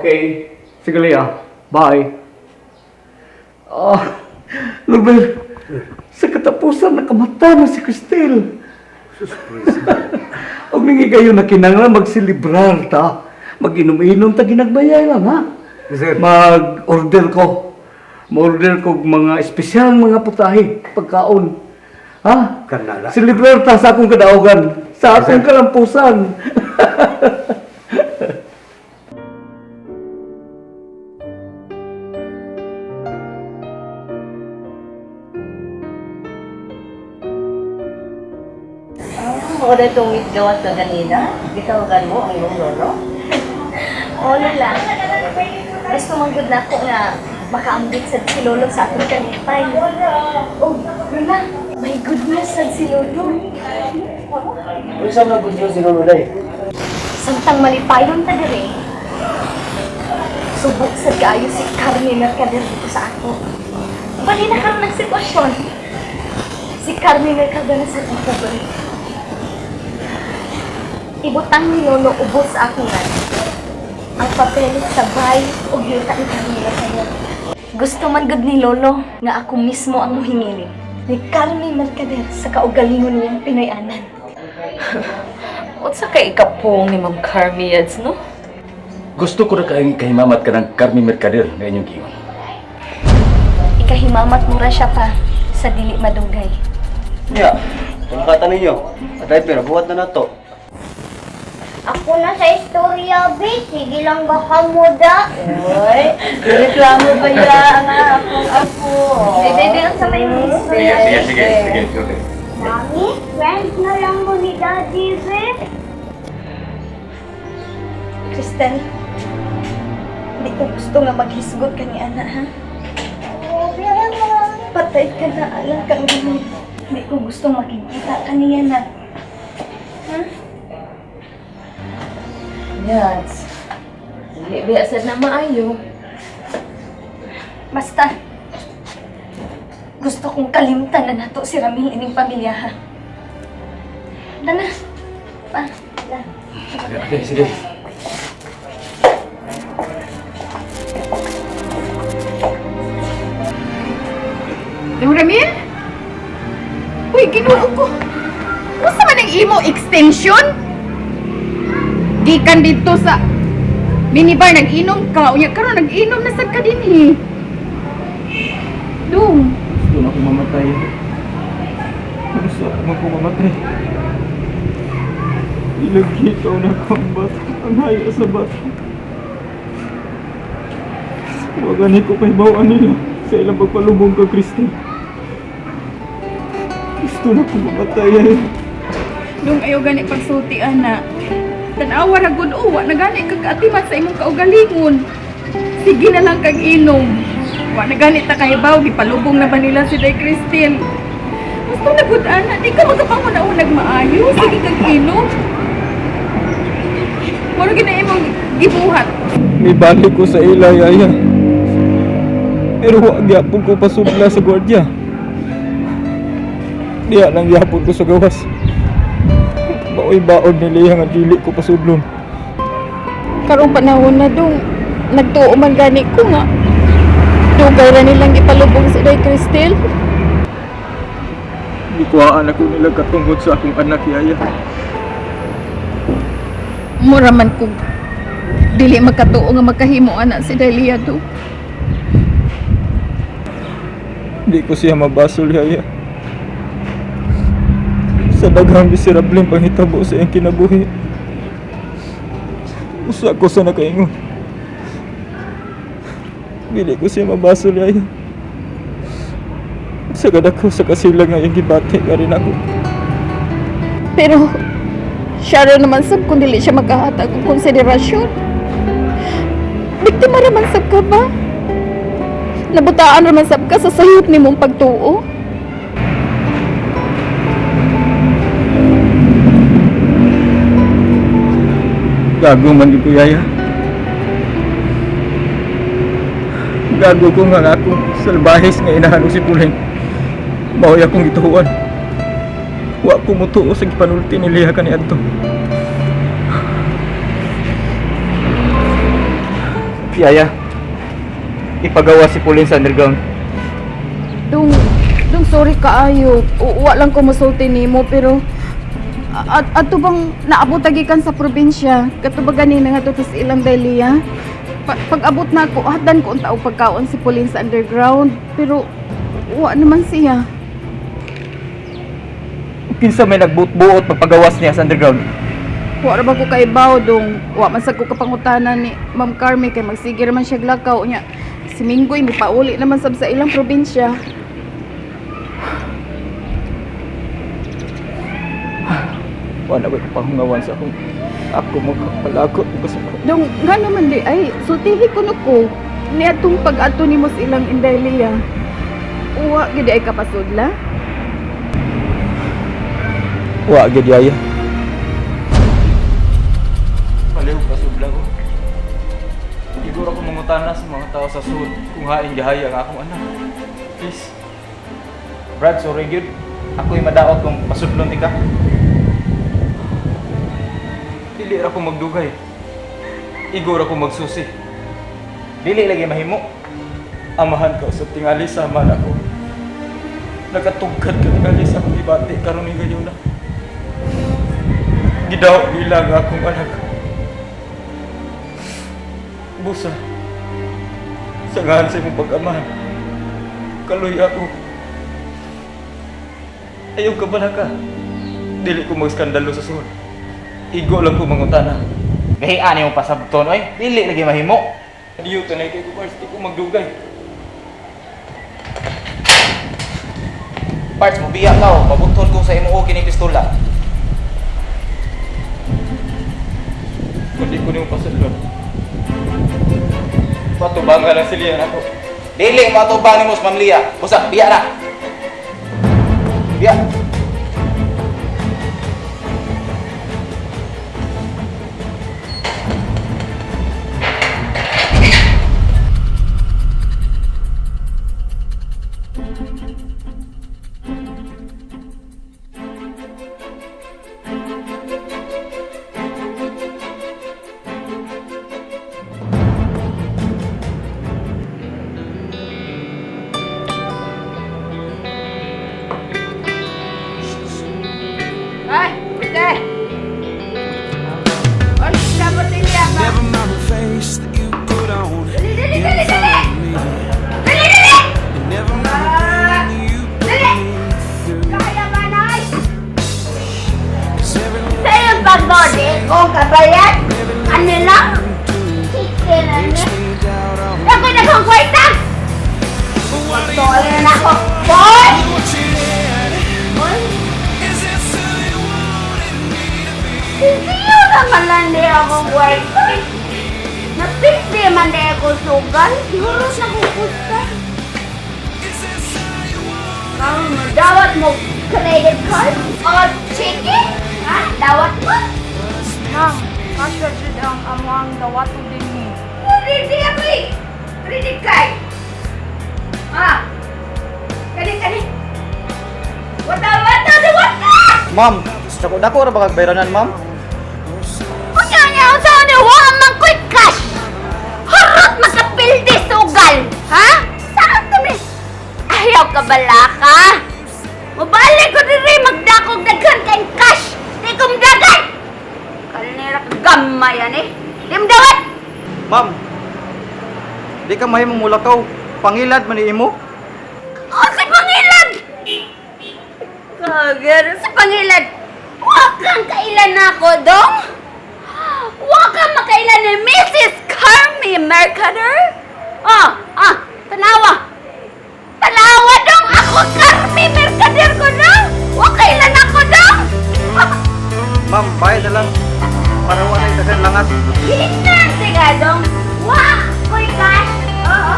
Okay. Sige, Leah. Bye. Ah, Lubel, sa katapusan nakamata na si Cristel. Og ningi kayo na kinanglan magselebrar ta. Mag-inom-inom ta ginagmayay lang ha. Sir. Mag-order ko. Ma-order ko og mga espesyal mga putahe, pagkaon. Ha? Kanala. Selebrar ta sa akong kadaugan, sa akong kalampusan. Ah, wala itong gawas ka ganina. Gitawagan mo ang iyong lolo. Oo, Lola. Gusto man gud nako nga makaambit sad si Lolo sa atong kalipay. Oh, Lola, my goodness sad si Lolo. Unsa man good news si Lolo day? Samtang malipayon ta diri. Subok sad kaayo si Carmen Mercader dito sa ako. Bali na karon ang sitwasyon. Si Carmen Mercader na sa pobre. Ibutang ni Lolo ubos sa akong nga. Ang papeles sa bay ug yuta ni Carmen Mercader. Gusto man gud ni Lolo nga ako mismo ang muhingilin ni Carmen Mercader sa kaugalingon niyang Pinoy-anan. Unsa kay ikapong ni Ma'am Carmi Yads, no? Gusto ko na kaayong ikahimamat ka ng Carmi Mercader nga inyong giingon. Ikahimamat mo ra siya pa sa dili madugay. Nya, tungkatan ninyo. Atay pero buhat na nato. Ako na sa istorya, be. Sige lang baka mo da. Oy, reklamo ba ya ang akong apo? Bebe, bebe, ang sa may Sige, sige, sige, sige, sige. Mami, friends na lang mo ni Daddy, be. Cristel, hindi ko gusto nga maghisgot ka ni Ana, ha? Oh, pero Patay ka na, alam kang ganun. Hindi ko gusto makikita ka niya na. Ha? Yads, dili biya sad na maayo. Basta, gusto kong kalimtan na nato si Ramil ining pamilya, ha? Dana, pa, na. Okay, sige. Yung Ramil? Uy, ginoo ko. Unsa man ang imo extension? Gikan dito sa minibar nag-inom ka. Unya karon nag-inom na sad ka dinhi. Dong, Gusto na akong mamatay. Gusto ako akong mamatay. Ilagkitaw na ko ang bato, ang haya sa bato. Huwag ani ko pahibawan nila sa ilang pagpalubong ka, Kristi. Gusto na akong mamatay ay. dong ayo gani pagsulti ana. Tan-awa ra gud o, wa na gani kag kaatiman sa imong kaugalingon. Sige na lang kag inom. Wa na gani ta kahibaw gipalubong na ba nila si Day Christine. Gusto na gud ana, di ka magkapanghuna-unag maayo. Sige kag inom. Muro gina imong gibuhat. May balik ko sa ila, yaya. Pero wa gyapon ko pasudla sa gwardiya. Diya lang gyapon ko sa gawas. Maoy baon ni Leah nga dili ko pasudlon. Karong panahon na dong nagtuo man gani ko nga. Dugay ra nilang gipalubong si Day Christine. Gikuhaan ako nila katungod sa akong anak, yaya. Mura man kog dili makatuo nga makahimo ana si Delia do. Di ko siya mabasol, yaya. Sa daghang miserableng panghitabo sa iyang kinabuhi. Usa ko sa nakaingon. Dili ko siya mabasol, yaya. Sagad ako sa kasilang nga iyang gibati ka rin ako. Pero siya ra naman sab kung dili siya makahatag og konsiderasyon. Biktima ra man sab ka ba? Nabutaan ra man sab ka sa sayop nimong pagtuo. Gago man ko, yaya. Gago ko nga nga akong salbahis nga inahan si Puleng. Maoy akong gituhuan. Wa ko mutuo sa gipanulti ni Leah kaniadto. Yaya, ipagawa si Pauline sa underground. Dong, dong sorry kaayo. Wa lang ko mosulti nimo pero at ato bang naabot gikan sa probinsya? Kato ba ganina nga to sa ilang Delia? Pag-abot na ako, hatan ko unta og pagkaon si Pauline sa underground, pero wa naman siya. Kinsa may nagbuot-buot pagpagawas niya sa underground. Wa ra ba ko kaibaw dong, wa man sad ko kapangutana ni Ma'am Carme kay magsige ra man siya lakaw nya. Si Minggoy mipauli naman sab sa ilang probinsya. Wala ko'y kapahungawan sa akong ako mo kapalagot ko sa ko. Dong, nga naman di ay sultihi ko no ko. Niadtong pag-adto nimo sa ilang Indalia. Uwa gid ay kapasudla. Wa gyud yaya. Palihog pasudla ko. Iguro ko mangutana sa mga tao sa sud kung hain gahaya ang akong anak. Please. Brad, sorry gyud. Ako'y madaot kung pasudlon ti ka. Dili ra ko magdugay. Iguro ko magsusi. Dili lagi mahimo. Amahan ka usab tingali sama nako. Nakatugkad ka tingali sa akong ibati karon ni gayon na. Gidaw nila ang akong anak. Busa. Sangahan sa imong pag-amahan. Kaluy ako. Ayaw ka bala ka. Dili ko magskandalo sa suod. Igo lang ko mangutana. Gahian nimo pasabton oy. Dili lagi mahimo. Diyo tanay kay ko Pars, di ko magdugay. Parts mo biya ka oh. Pabuton ko sa imo og kining pistola. Kundi ko nimo pasudlon. Patubangan lang sila ako. Dili mo atubang nimo sa Ma'am Lia. Busa, biya na. Biya. Ay, ute. Ay, dapat niya ba? Never mind the face that you put on Dali, dali, in dali, front dali! of me. Dali, dali! And never mind the pain you put Dali! me through. Kaya ba, Nay? 'Cause every Sa iyong pagode, kung kabayat, ano lang? Chicken, ano? makes me doubt all Ako'y naghang kwarta! What do you Tol na ako. Boy! what you did? Is this who you wanted me to be? Sisiyo naman lang di ako kwarta. Napindi man di ako sugal. Siguro na kukusta. Is this how you want? Karon mo, dawat mo credit card o chicken? Ha? Dawat mo? Ma'am, cash ra jud ang among dawaton din ni. Ready ako eh. Credit card. Ah. Kani, kani. Wata, wata, wata! Ma'am, dako dako ra ba kag bayranan, ma'am? Unya niya, unsa ni wa man ko'y cash. Harot makapildi sugal. Ha? Saan kami? Ayaw ka bala ka. Mabalik ko diri magdakog daghan kay cash. Di ko mdagan. Kanira ka gamay ani. Di mdawat. Ma'am, di ka mahimong mulakaw. Pangilad man ni imo. Oh, si Pangilad! Kagar, si Pangilad! Wa kang kailan ako, dong! Wa kang makailan ni Mrs. Carmi Mercader? Ah, ah, tanawa! Tanawa, dong! Ako, Carmi Mercader ko, dong! Wa kailan ako, dong! Ma'am, bayad na lang. Para wala yung daghan langas. Hinante ka, dong! Wa ko'y cash! Oo.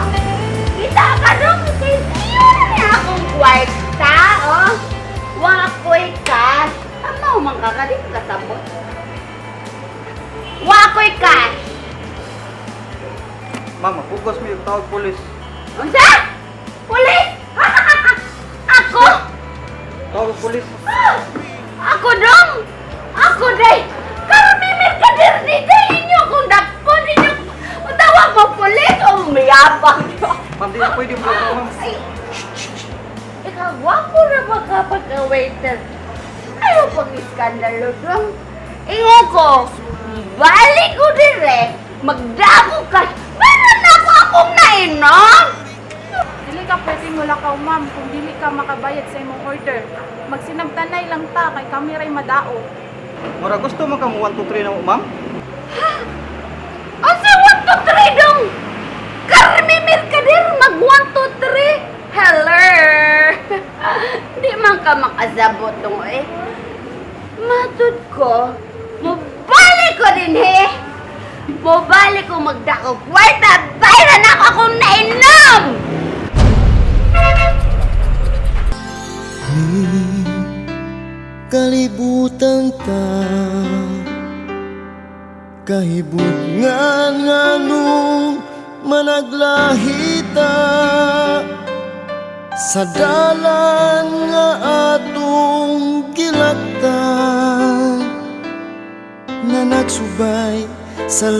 Kita ka, dong! Kay siyo na niya akong kwarta, oh! Wa ko'y cash! Tama man ka ka, di ko kasabot. Wa ko'y cash! Ma'am, focus mo yung tawag pulis. Unsa? Pulis? Ako? Tawag pulis. Ah! Ako, dong! Ako, day! Karmi Mercader ni day! Inyo akong dakpon! Inyo! Tawag mo, pulis! pwede mo ma'am. Ay, ikaw, gwapo na ba ka pagka-waiter? Ayaw pag iskandalo dong. Ingon ko, balik ko dire, magdako ka, meron na ako akong nainom! Dili ka pwede mulakaw, ma'am, kung dili ka makabayad sa imong order. Magsinabtanay lang ta kay kami ray madao. Mura gusto man ka mo 1 2 3 na mo, ma'am? Ang sa 1, 2, 3 dong! Carmi Mercader, mag 1, 2, 3! Hello! Di man ka makasabot dong eh. Matud ko, mubalik ko din eh! Mubalik ko magdako kwarta, bayran ako akong nainom! Kalibutan ta Kahibutngan nganong managlahita sa dalan nga atong gilaktan nga nagsubay sa